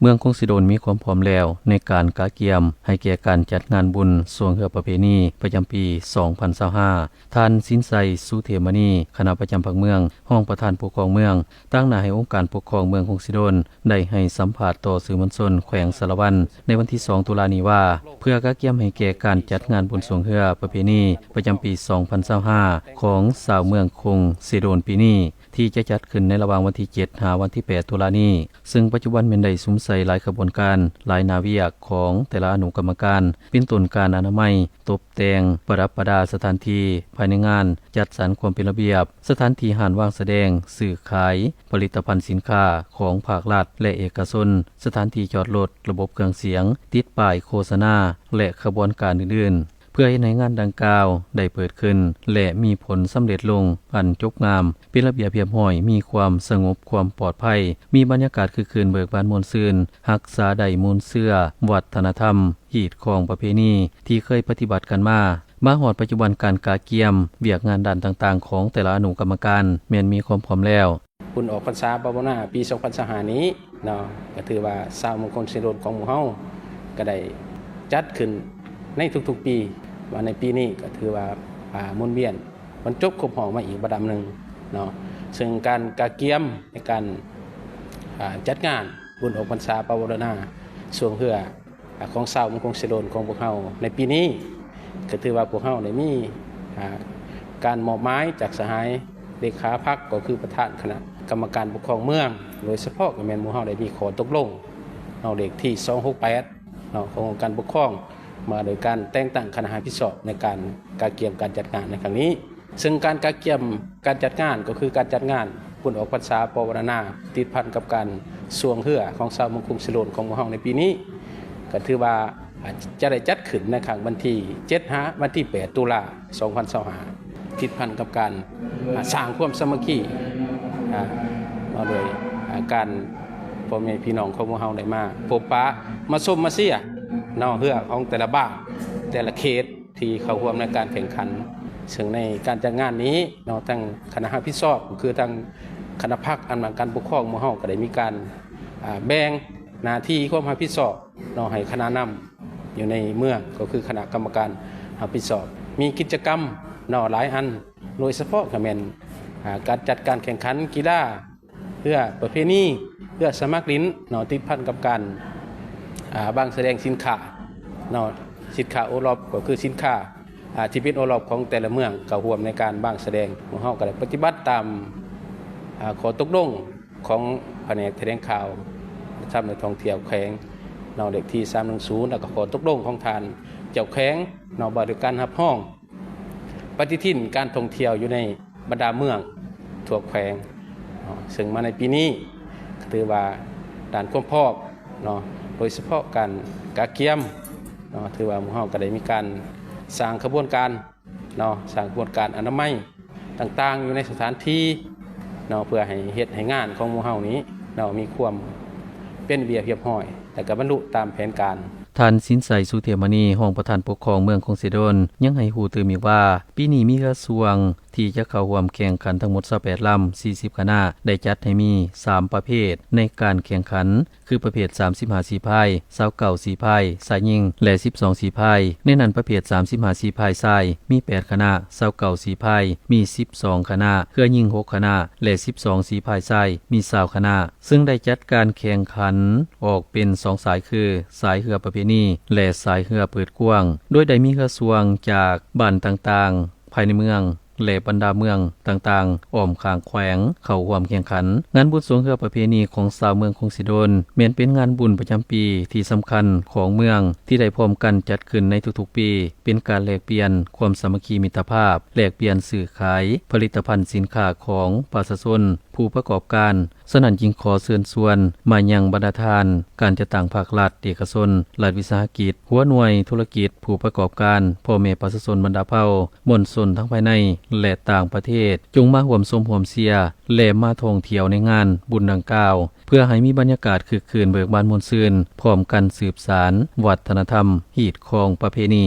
ເມືອງຄົງເຊໂດນມີຄວາມພ້ອມແລ້ວໃນການກະກຽມໃຫ້ແກ່ການຈັດງານບຸນຊ່ວງເຮືອປະເພນີປະຈຳປີສອງພັນຊາວຫ້າ. ທ່ານ ສິນໄຊ ສຸເທມະນີ ຄະນະປະຈຳພັກເມືອງ, ຮອງປະທານປົກຄອງເມືອງ, ຕາງໜ້າໃຫ້ອົງການປົກຄອງເມືອງຄົງເຊໂດນ ໄດ້ໃຫ້ສຳພາດຕໍ່ສື່ມວນຊົນແຂວງສາລະວັນ ໃນວັນທີສອງ ຕຸລານີ້ວ່າ ເພື່ອກະກຽມໃຫ້ແກ່ການຈັດງານບຸນຊ່ວງເຮືອປະເພນີປະຈຳປີສອງພັນຊາວຫ້າ ຂອງຊາວເມືອງຄົງເຊໂດນປີນີ້ ທີ່ຈະຈັດຂຶ້ນໃນລະຫວ່າງວັນທີເຈັດ ຫາວັນທີແປດ ຕຸລານີ້, ເຊິ່ງປັດຈຸບັນແມ່ນໄດ້ສຸມໃສ່ຫຼາຍຂະບວນການ, ຫຼາຍໜ້າວຽກຂອງແຕ່ລະອະນຸກຳມະການ, ເປັນຕົ້ນການອະນາໄມ, ຕົບແຕ່ງ, ປະດັບປະດາສະຖານທີ່ພາຍໃນງານ, ຈັດສັນຄວາມເປັນລະບຽບ, ສະຖານທີ່ຮ້ານວາງສະແດງ, ຊື້ຂາຍຜະລິດຕະພັນສິນຄ້າຂອງພາກລັດ ແລະ ເອກະຊົນ, ສະຖານທີ່ຈອດລົດ, ລະບົບເຄື່ອງສຽງ, ຕິດປ້າຍໂຄສະນາ ແລະ ຂະບວນການອື່ນໆ. ເພື່ອເຮັດໃຫ້ງານດັ່ງກ່າວໄດ້ເປີດຂຶ້ນ ແລະ ມີຜົນສຳເລັດລົງອັນຈົບງາມ, ເປັນລະບຽບຮຽບຮ້ອຍ, ມີຄວາມສະຫງົບ, ຄວາມປອດໄພ, ມີບັນຍາກາດຄຶກຄື້ນ, ເບີກບານມ່ວນຊື່ນ, ຮັກສາໄດ້ມູນເຊື້ອວັດທະນະທຳ, ຮີດຄອງປະເພນີທີ່ເຄີຍປະຕິບັດກັນມາ. ມາຮອດປັດຈຸບັນ, ການກະກຽມວຽກງານດ້ານຕ່າງໆຂອງແຕ່ລະອະນຸກຳມະການແມ່ນມີຄວາມພ້ອມແລ້ວ. ບຸນອອກພັນສາປາວະນາປີສອງພັນຊາວຫ້ານີ້ເນາະ ກໍຖືວ່າຊາວເມືອງຄົງເຊໂດນຂອງໝູ່ເຮົາກໍໄດ້ຈັດຂຶ້ນໃນທຸກໆປີ ວ່າໃນປີນີ້ກໍຖືວ່າ ອ່າ ໝູນວຽນບັນຈົບຄົບຮອບມາອີກບັນດາໜຶ່ງເນາະ. ເຊິ່ງການກະກຽມໃນການ ອ່າ ຈັດງານບຸນອອກພັນສາປາວະນາຊ່ວງເຮືອ ອາ ຂອງຊາວເມືອງຄົງເຊໂດນຂອງພວກເຮົາໃນປີນີ້ ກໍຖືວ່າພວກເຮົາໄດ້ມີ ອາ ການມອບໝາຍຈາກສະຫາຍເລຂາພັກ ກໍຄືປະທານຄະນະກຳມະການປົກຄອງເມືອງ ໂດຍສະເພາະກໍແມ່ນໝູ່ເຮົາໄດ້ມີຂໍ້ຕົກລົງເນາະ ເລກທີສອງຫົກແປດເນາະ ຂອງອົງການປົກຄອງ ວ່າໂດຍການແຕ່ງຕັ້ງຄະນະຮັບຜິດຊອບໃນການກະກຽມການຈັດງານໃນຄັ້ງນີ້. ເຊິ່ງການກະກຽມການຈັດງານ ກໍຄືການຈັດງານບຸນອອກພັນສາປາວະນາ ຕິດພັນກັບການຊ່ວງເຮືອຂອງຊາວເມືອງຄົງເຊໂດນຂອງພວກເຮົາໃນປີນີ້ ກໍຖືວ່າ ອາ ຈະໄດ້ຈັດຂຶ້ນໃນຄັ້ງວັນທີເຈັດ ຫາວັນທີແປດ ຕຸລາ ສອງພັນຊາວຫ້າ ຕິດພັນກັບການ ອາ ສ້າງຄວາມສາມັກຄີ ອາ ເອົາໂດຍ ອາ ການ ພໍ່ແມ່ພີ່ນ້ອງຂອງພວກເຮົາໄດ້ມາພົບປະ ມາຊົມມາເຊຍເນາະ ເຮືອຂອງແຕ່ລະບ້ານ ແຕ່ລະເຂດ ທີ່ເຂົ້າຮ່ວມໃນການແຂ່ງຂັນ. ເຊິ່ງໃນການຈັດງານນີ້ເນາະ ທັງຄະນະຮັບຜິດຊອບ ກໍຄືທັງຄະນະພັກອຳນາດການປົກຄອງໝູ່ເຮົາ ກໍໄດ້ມີການ ອາ ແບ່ງໜ້າທີ່ຄວາມຮັບຜິດຊອບເນາະ ໃຫ້ຄະນະນຳຢູ່ໃນເມືອງ ກໍຄືຄະນະກຳມະການຮັບຜິດຊອບ ມີກິດຈະກຳເນາະ ຫຼາຍອັນ ໂດຍສະເພາະກໍແມ່ນ ອາ ການຈັດການແຂ່ງຂັນກິລາ ເຮືອປະເພນີ ເຮືອສະໝັກຫຼິ້ນເນາະ ຕິດພັນກັບການ ອາ ວາງສະແດງສິນຄ້າເນາະ ສິນຄ້າໂອລອບ ກໍຄືສິນຄ້າ ອາ ທີ່ເປັນໂອລອບຂອງແຕ່ລະເມືອງ ເຂົ້າຮ່ວມໃນການວາງສະແດງ. ພວກເຮົາກໍໄດ້ປະຕິບັດຕາມ ອາ ຂໍ້ຕົກລົງຂອງພະແນກຖະແຫຼງຂ່າວ ທຳ ແລະ ທ່ອງທ່ຽວແຂວງເນາະ ເລກທີສາມໜຶ່ງສູນ ແລ້ວກໍຂໍ້ຕົກລົງຂອງທ່ານເຈົ້າແຂວງເນາະ ວ່າດ້ວຍການຮັບຮອງ ປະຕິທິນການທ່ອງທ່ຽວຢູ່ໃນບັນດາເມືອງທົ່ວແຂວງເນາະ ເຊິ່ງມາໃນປີນີ້ກໍຖືວ່າດ້ານຄວາມພ້ອມເນາະ ໂດຍສະເພາະການກະກຽມເນາະ ຖືວ່າໝູ່ເຮົາກໍໄດ້ມີການສ້າງຂະບວນການເນາະ ສ້າງຂະບວນການອະນາໄມຕ່າງໆ ຢູ່ໃນສະຖານທີ່ເນາະ ເພື່ອໃຫ້ເຮັດໃຫ້ງານຂອງໝູ່ເຮົານີ້ເນາະ ມີຄວາມເປັນລະບຽບຮຽບຮ້ອຍ ແລະ ກໍບັນລຸຕາມແຜນການ. ທ່ານ ສິນໄຊ ສຸເທມະນີ ຮອງປະທານປົກຄອງເມືອງຄົງເຊໂດນ ຍັງໃຫ້ຮູ້ຕື່ມອີກວ່າ ປີນີ້ມີເຮືອຊ່ວງທີ່ຈະເຂົ້າຮ່ວມແຂ່ງຂັນທັງໝົດຊາວແປດລຳ ສີ່ສິບຄະນະ ໄດ້ຈັດໃຫ້ມີສາມປະເພດໃນການແຂ່ງຂັນ ຄືປະເພດສາມສິບຫ້າສີພາຍ, ຊາວເກົ້າສີພາຍຊາຍຍິງ ແລະ ສິບສອງສີພາຍ. ໃນນັ້ນປະເພດສາມສິບຫ້າສີພາຍຊາຍມີແປດຄະນະ, ຊາວເກົ້າສີພາຍມີສິບສອງຄະນະ, ເຮືອຍິງຫົກຄະນະ ແລະ ສິບສອງສີພາຍຊາຍມີຊາວຄະນະ. ເຊິ່ງໄດ້ຈັດການແຂ່ງຂັນອອກເປັນສອງສາຍຄື ສາຍເຮືອປະເພນີ ແລະ ສາຍເຮືອເປີດກວ້າງ, ໂດຍໄດ້ມີເຮືອຊ່ວງຈາກບ້ານຕ່າງໆພາຍໃນເມືອງ ແລະ ບັນດາເມືອງຕ່າງໆອ້ອມຂ້າງແຂວງເຂົ້າຮ່ວມແຂ່ງຂັນ. ງານບຸນຊ່ວງເຮືອປະເພນີຂອງຊາວເມືອງຄົງເຊໂດນ ແມ່ນເປັນງານບຸນປະຈຳປີທີ່ສຳຄັນຂອງເມືອງ ທີ່ໄດ້ພ້ອມກັນຈັດຂຶ້ນໃນທຸກໆປີ, ເປັນການແລກປ່ຽນຄວາມສາມັກຄີມິດຕະພາບ, ແລກປ່ຽນຊື້ຂາຍຜະລິດຕະພັນສິນຄ້າຂອງປະຊາຊົນ ຜູ້ປະກອບການ. ສະນັ້ນຈຶ່ງຂໍເຊີນຊວນມາຍັງບັນດາທ່ານການຈັດຕັ້ງພາກລັດ, ເອກະຊົນ, ລັດວິສາຫະກິດ, ຫົວໜ່ວຍທຸລະກິດ, ຜູ້ປະກອບການ, ພໍ່ແມ່ປະຊາຊົນບັນດາເຜົ່າ, ມວນຊົນທັງພາຍໃນ ແລະ ຕ່າງປະເທດ ຈົ່ງມາຮ່ວມຊົມຮ່ວມເຊຍ ແລະ ມາທ່ອງທ່ຽວໃນງານບຸນດັ່ງກ່າວ ເພື່ອໃຫ້ມີບັນຍາກາດຄຶກຄື້ນເບີກບານມ່ວນຊື່ນ, ພ້ອມກັນສືບສານວັດທະນະທຳ, ຮີດຄອງປະເພນີ.